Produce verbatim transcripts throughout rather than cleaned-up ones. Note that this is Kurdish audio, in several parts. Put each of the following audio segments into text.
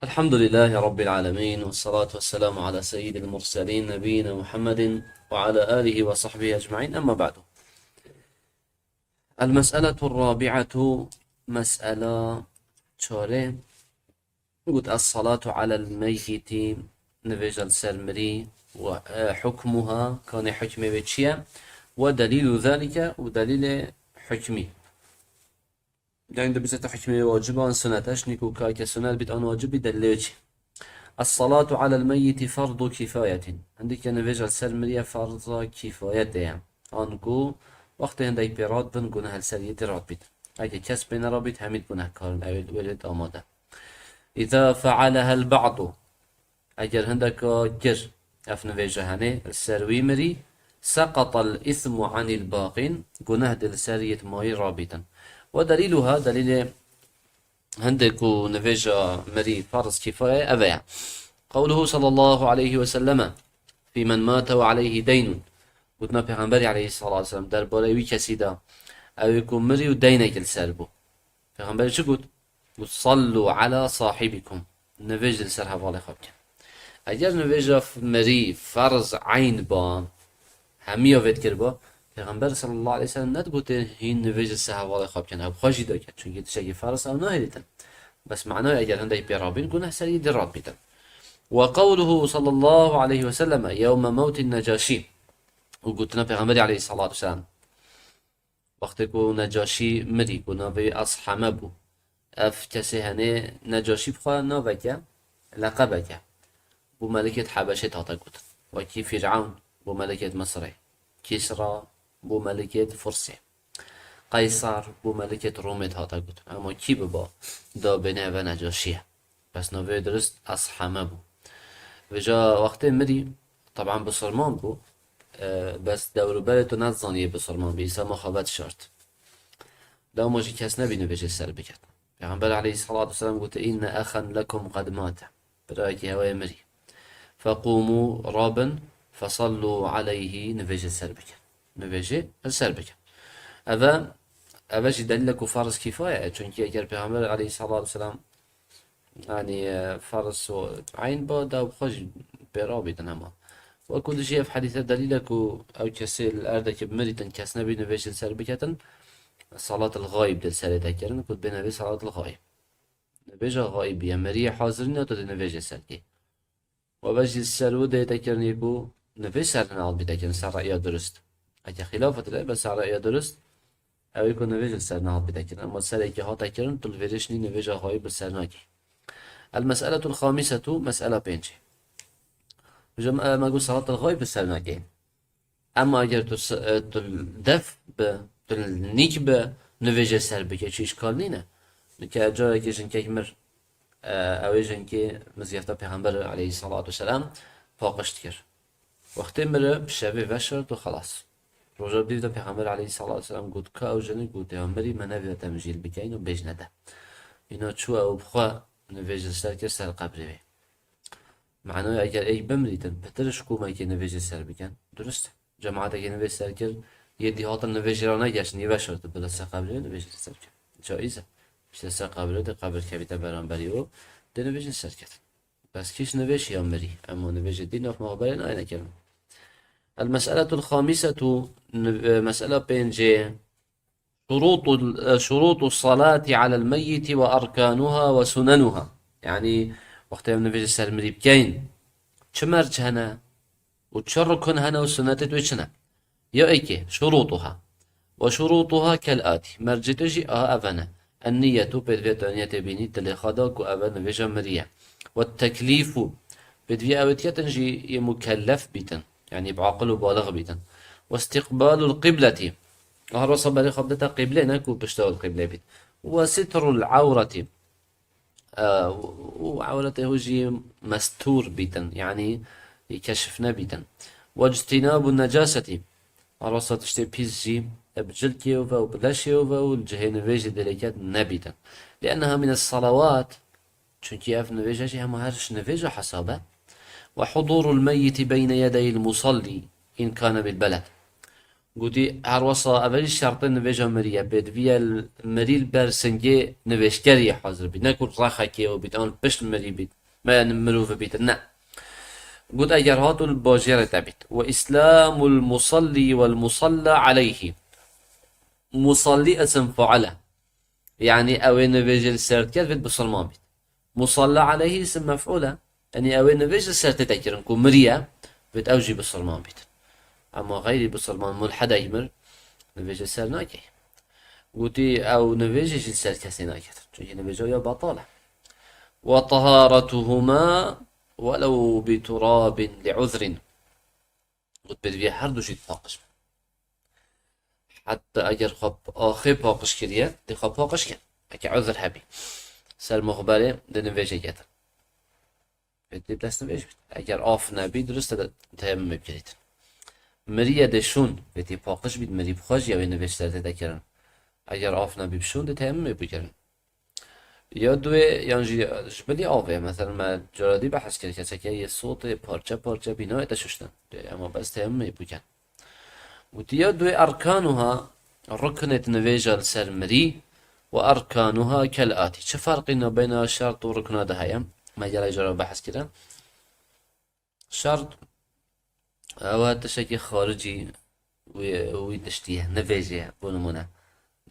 الحمد لله رب العالمين، والصلاة والسلام على سيد المرسلين نبينا محمد وعلى آله وصحبه أجمعين، أما بعد. المسألة الرابعة، مسألة çarê. Got, الصلاة على الميت, nivêja li ser mirî, وحكمها, kanê hukmê wê çi ye, ودليل ذلك, û delîlê hukmî. Yani de bize hukmê wê wacib an sunnet e, şinî ku ka ke sunnet bît an wacib bî, delîlê wê çi? الصلاة على الميت فرض كفاية. Hindî ke nivêja li ser mirî ye, ferza kîfayetê ye. An ku wextê hindek pê rad bin, guneh li ser yê dî rad bît. Heke kes pê nerabît, hemî gunehkar in, ew ê wê lê amade. إذا فعلها البعض. Eger hindeka kir, ev nivêja henê, li ser wî mirî, سقط الإثم عن الباقين, guneh dê li ser yê mayî rabîtin. ودليلها, delîlê hindê ku nivêja mirî ferz kîfaye, ev e. قوله صلى الله عليه وسلم فيمن مات وعليه دين. Gotina Pêxemberê aleyhissalatu vesselam derbarê wî kesî de, ew ê ku mirî û deynekî li ser bû. Pêxemberê çi got? Got, "صلوا على صاحبكم." Nivêj li ser hevalê xwe bikin. Eger nivêja f-, mirî ferz eyn ba, hemiya vê dikir ba, Pêxember sallallahu aleyhi ve sellem nedibûtê hîn nivêj li ser hevalê xwe bikin. Ew xwe jî dike. Çunkî tiştekî ferz ew nahêlîtin. Bes manaya eger hindek pê rabîn, guneh ser yî dî rad bîtin. وقوله صلى الله عليه وسلم يوم موت النجاشي. Û gotina Pêxemberê aleyhissalatu vesselam. Wextê ku Necaşî mirî, ku navê wî Asheme bû. Ev kesê henê Necaşî bi xwe naveke, leqebeke. Bo melikêt Hebeşê hate gotin. Wekî Fîrewn bo melikêt Misirê. Kîsra bo melikêt Fursê. Qeysar bo melikêt Romê hate gotin. Ema kî biba, da bêne eve Necaşî ye. Bes navê wê dirust Asheme bû. Vêca wextê mirî, teban bisilman bû, e, bes dewrûberê tu nezaniyê bisilman bî, îsa mixabet şart. Dema jî kes nebî nivêjê ser biket. Pêxember aleyhissalatu vesselam gote, "Inne exen lekum qed mate." Birayekî hewe yê mirî. "Fequmu, rabin, fesallu aleyhi, nivêjê ser bikin." Nivêjê li ser bikin. Eve, eve jî delîl e ku farz kîfaye ye. Çunkî eger Pêxember aleyhissalatu vesselam Yanî, e, ferz û eyn ba, da bi xwe jî pê rabîtin hema. Weku dijî ev hedîse delîl e ku ew kesê li erdekî bimirîtin, kes nebî nivêj li ser biketin, salat il xayib dê li serê te kirin, ku dibêne vê salat il xayib. Nivêja xayibî ye, meriyê hazirî ne, tu dê nivêjê ser kê. Û ev jî ser wê dê te kirinê ku nivê ser nehat bî te kirin, ser re'ya durust. Eke xilafet re be ser re'ya durust, ew ê ku nivêj li ser nehat bî te kirin. Ema serekî hate kirin, tu li vêrê şinî nivêja xayib li ser nakî. El mes'eletul xamisetu, mes'ela pêncê. Hocam, e, me got salat el xayib li ser nakî. Ema eger tu s-, e, tu def bi, tu nîk bi, nivêjê ser bike, çi îşkal nîne. Nike carekê jinkek mir, e, ew ê jinkê mizyefta Pêxember aleyhissalatu vesselam paqij dikir. Wextê mire bi şevê veşart û xelas. Roja dîv de Pêxember aleyhissalatu vesselam got, "Ka ew jinik got, ya mirî me nevêt em jî li bikeyn û bêjne de." Îna çû ew bi xwe nivêj li ser kir ser qebrê wê. Manaya eger êk bimrîtin, pitir ji komekê nivêjê ser bikin, durust e. Cemaetekê nivêj ser kir, yê dî hatin nivêjê ra negeştin, yê veşartin, bila ser qebrê nivêjê ser bikin. Caiz e. Îşte ser qebrê de qebir kevîte beramberî û dê nivêjê ser ketin. Bes kîş nivêj ya mirî, ema nivêjê dî nav mexberê nayê nekirin. El mes'eletul xamisetu, niv-, e, mes'ela pêncê. Şurutul, e, şurutu salati alel meyyiti ve arkanuha ve sunenuha. Yanî, wextê em nivêjê ser mirî bikeyn, çi merc hene û çi rukun hene û sunetê wê çi ne? Ya êkê, şurutuha. Ve şurutuha kel ati. Mercê tu jî aha ev hene. En niyetu, pêdivê tu niyetê bînî dilê xwe da ku ev nivêja mirî ye. Ve teklîfu, pêdivê ew ê diketin jî yê mukellef bîtin. Yanî bi aqil û balix bîtin. Ve istiqbalul qibleti. Aha rasa berê xwe bidite qiblê, ne ku pişta wê li qiblê bît. Ve sitrul ewreti. E, û ewretê xwe jî mestûr bîtin, yanî keşif nebîtin. Ve ictînabu necaseti. Arasa tiştê pîs jî, e, bi cilkê ve û bi leşê ve û li cihê nivêjê dê lê ket nebîtin. Lienneha mines salawat. Çunkî ev nivêje jî hema her ji nivêja hesab e. Ve hudûrul meyyiti beyne yedeyil musallî in kane bil beled. Gotî, her wesa evelî şertê nivêja mirî ye, pêdiviye l-, mirî li ber singê nivêjkerî hazir bît. Ne ku rexekê ew bît, an pişt mirî bît, me mirovî bît. Ne. Got, eger hat û li bajêrê te bît. Ve îslamul musallî wel musalla aleyhî. Musallî isim fail e. Yanî ew ê nivêjê li ser diket, vêt bisilman bît. Musalla aleyhî isim mef'ul e. Yanî ew ê nivêj li ser tête kirin ku miriye, vêt ew jî bisilman bît. Ema xeyrî bisilman, mulhed, eger mir, nivêj li ser nake. Gotî ew nivêjê jî li ser kesê nake. Çunkî nivêja ya betal e. Ve taharetuhuma welew bi turabin li uzrin. Got, pêdiviye her du jî paqij bin. Heta eger xwe axê paqij kiriye, dê xwe paqij kin. Eke uzr hebî. Ser muxberê dê nivêjê ketin. Vêtî destnivêj bît. Eger af nebî, dirust e teyemmumê bikirîtin. Miriye dê şûn, vêtî paqij bît, mirî bi xwe jî ew ê nivêj ser tête kirin. Eger af nebî bi şûn, dê teyemmumê bikirin. Ya duê, yan jî ji bilî avê, mesela me cara dî behs kir, keseke yê sotê parçe parçe bî, nayête şuştin. Dê ema bes teyemmumê bikin. Gotî ya duê erkanuha, ruknê di nivêja li ser mirî, û erkanuha kel atî. Çi ferqî nabeyna şert û rukna de heye? Me gelek cara behs kirin. Şert, ew e tiştekî xaricî wî, wî tiştî ye, nivêjê ye, bo nimûne.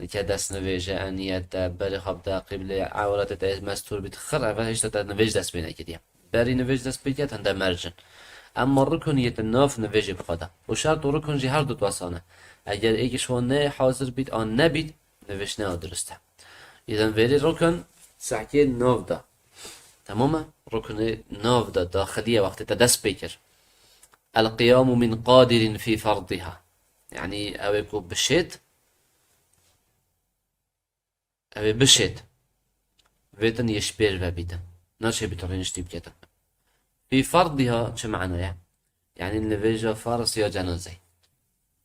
Nike dest nivêje, eniyet te, berê xwe bide qîblê, ewretê te mestûr bît, xir, ev e hişta te nivêj dest pê nekiriye. Berî nivêj dest pê ket, hinde merc in. Emma rukun yê di nav nivêjê bi xwe de. Û şert û rukun jî her du di wesa ne. Eger êkî ji wan neyê hazir bît, an nebît, nivêj ne ya dirust e. Îden vêrî rukun sehkê nav de. Temam e? Rukunê nav de, daxilî ye, wextê te dest pê kir. El qiyamu min qadirin fî ferdiha. Yanî ew ê ku bişêt, ew ê bişêt. Vêtin yê ji pêr ve bîtin. Naşê bît rêniştî biketin. Fî ferdiha çi mena ye? Yanî nivêja ferz ya cenazeyê.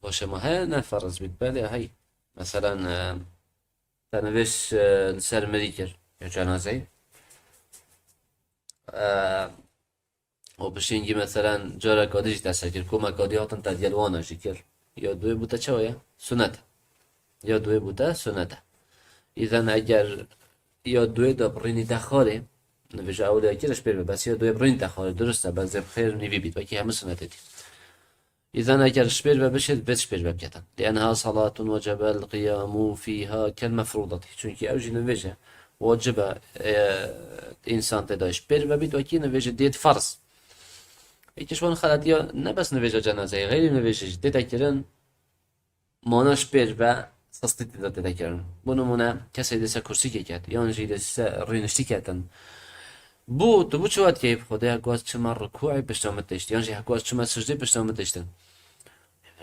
Baş e, ma heye ne ferz bît? Belê hey. Meselan, e, te nivêj, e, li ser mirî kir ya cenazeyê. E, û piştî hingî, meselan, careka dî jî te ser kir, komeka dî hatin te digel wana jî kir. Ya duê bû te çawa ye? Sunet e. Ya duê bû te sunet e. Îden eger ya duê de birînî te xarê, nivêja ewilê kir ji pêr be, bes ya duê birînî te xarê, dirust e, bes dê bi xêr nîvî bît, wekî hemû sunetê dî. Îzen eger ji pêr ve bişêt, bêt ji pêr ve biketin. Li enha salatun wecebel qiyamu fîha kel mefrûdatî. Çunkî ew jî nivêj e, wacib e, e, însan tê de ji pêr ve bît, wekî nivêjê dêt ferz. Êkî ji wan xeletiya ne bes nivêja cenazeyê, xeyrî nivêjê jî tê de kirin, mana ji pêr ve sistî tê de tê de kirin. Bo nimûne, kesê dê ser kursîkê ket, yan jî dê ser rêniştî ketin. Bû, tu bû çi wet keyf xwe de, hek waz çima rikûê pişta min têştin, yan jî hek waz çima sicdê pişta min têştin.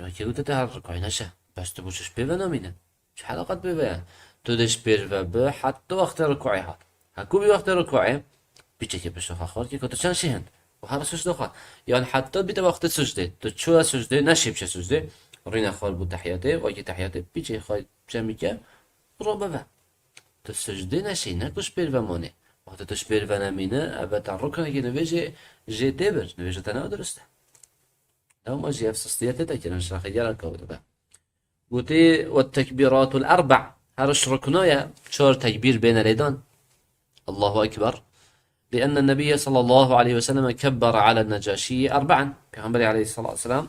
Belkî gote te her rikûê neşe. Bes tu bû çi ji pê ve namîne? Çi heleqet pê ve ye? Tu dê ji pêr ve bi, heta wextê rikûê hat. Hekû bî wextê rikûê, pîçekê pişta xwe xwar kê, gote çend şî hin? Û her sicdê xwe. Yan heta bîte wextê sicdê. Tu çûye sicdê, neşê biçe sicdê. Rîne xwar bû tehiyatê, wekî tehiyatê pîçê xwe cemî ke, û ro beve. Tu sicdê neşê, ne ku ji pêr ve manê. Wextê tu ji pêr ve nemîne, eve te ruknekê nivêjê jê tê bir, nivêja te ne dirust e. Ew ma jî ev sistiyetê te kirin, şaxê gelek kawit be. Gotî, "Ve tekbîratul erbe." Her ji rukna ye, çar tekbîr bêne lêdan. Allahu Ekber. Li enne Nebiyye sallallahu aleyhi ve selleme kebbere alen Necaşiyyi erbe'en. Peyxamberê aleyhissalatu vesselam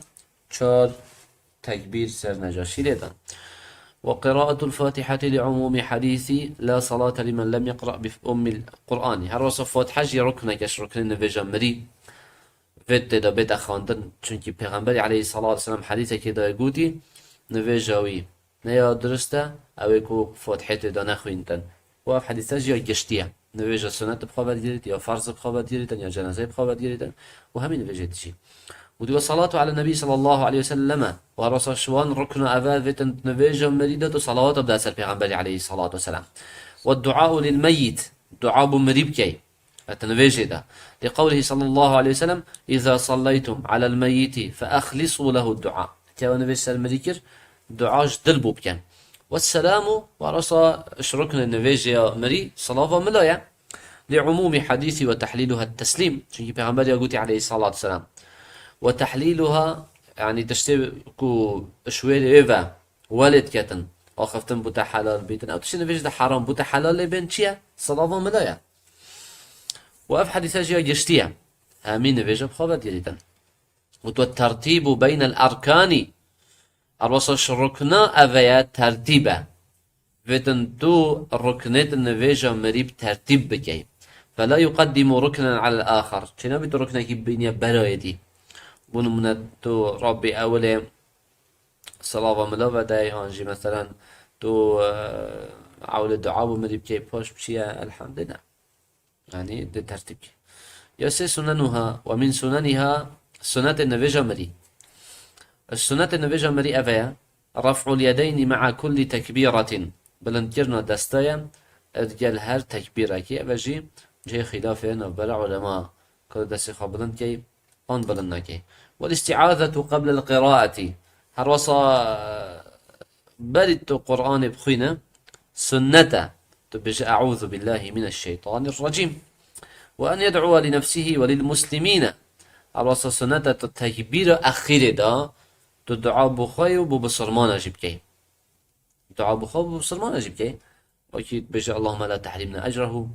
çar tekbîr ser Necaşî lêdan. Ve qiraatul Fatihati li umumi hadîsî la salate limen lem yeqra bi ummil Qur'ani. Her wesa Fatiha jî rukneke ji ruknên nivêja mirî. Vê tê de bête xwendin. Çunkî Pêxemberî aleyhissalatu vesselam hedîsekê de gotî, nivêja wî ne ya dirust e, ew ê ku Fatihê tê de nexwîntin. Û ev hedîse jî ya giştî ye. Nivêja sunet bi xwe vedigirîtin, ya ferz bi xwe vedigirîtin, ya cenazeyê bi xwe vedigirîtin. Û hemî nivêjê dijî. Û dibe salatu ala nebî sallallahu aleyhi ve selleme. Û her wesa ji wan rukna eve vêtin nivêja mirî de tu salawata bide ser Pêxemberî aleyhissalatu vesselam. Ve duau lil meyyit. Dua bo mirî bikey. Li nivêjê de. Li qewlihî sallallahu aleyhi ve sellem, "Îza salleytum alel meyyiti fe exlisû lehu dua." Ke we nivêj ser mirî kir, dua ji dil bo bikin. Wesselamu, ve resa ji ruknê nivêjê ya mirî, salava mila ye. Li umûmî hadîsî ve tehlîluha teslîm. Çunkî Pêxember ya gotî aleyhissalatu vesselam. Ve tehlîluha, yanî tiştê ku ji wê rê ve welê diketin, axiftin bûte helal bîtin. Ew tiştê nivêj de heram bûte helal lê bên çi ye? Silava mila ye. Û ev hedîse jî ya giştî ye. Hemî nivêje bi xwe ve diyê dîtin. Û tu tertîbu beynel erkanî. Her wesa ji rukna eve ye tertîb e. Vêtin tu ruknêt nivêja mirî bi tertîb bikey. Fela yuqeddimu ruknen alel axer. Çênabî tu ruknekî bîniye berayê dî. Bo nimûne tu Rabbî ewilê silava mila vedey, han jî meselen tu, e, ewilê dua bo mirî bikey, paş biçiye elhamdulillah. Yanî di tertîb kî. Ya sê sunenuha ve min suneniha, sunetê nivêja mirî. Sunetê nivêja mirî eve ye. Raf'ul yedeyni ma'a kulli tekbîratin. Bilindkirina destaya digel her tekbîrekî. Eve jî cihê xîlafê navbera ulema. Ku destê xwe bilind key, an bilind nakey. Wel isti'azetu qeblel qiraati. Her wesa berî tu Qur'anê bixwîne, sunnet e. Tu bêje, "Eûzu billahi mineşşeytanirracîm." Ve en yed'uwe li nefsihi ve lil muslimîne. Her wesa sunnet e tu tekbîra exîrê de, tu dua bo xwe û bo bisilmana jî bikey. Dua bo xwe bo bisilmana jî bikey. Wekî bêje, "Allahümme la tehrimna ecrehu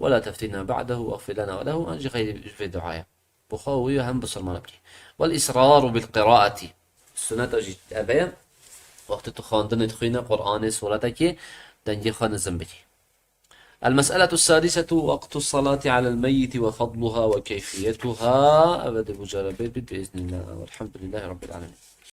ve la teftinna ba'dehu ve iğfir lena ve lehu." An jî xeyrî ji vê duaya. Bo xwe û wî hem bisilmana bikey. Wel israru bil qiraati. Suneta jî eve ye. Wextê tu xwendinê dixwîne Qur'anê, suretekê, dengê xwe nizim bikî. El mes'eletu sadisetu waqtu salati alel meyyiti ve fadluha ve keyfiyetuha. Eve dê bu cara bê bît bi iznillah. Velhamdülillahi Rabbil alemin.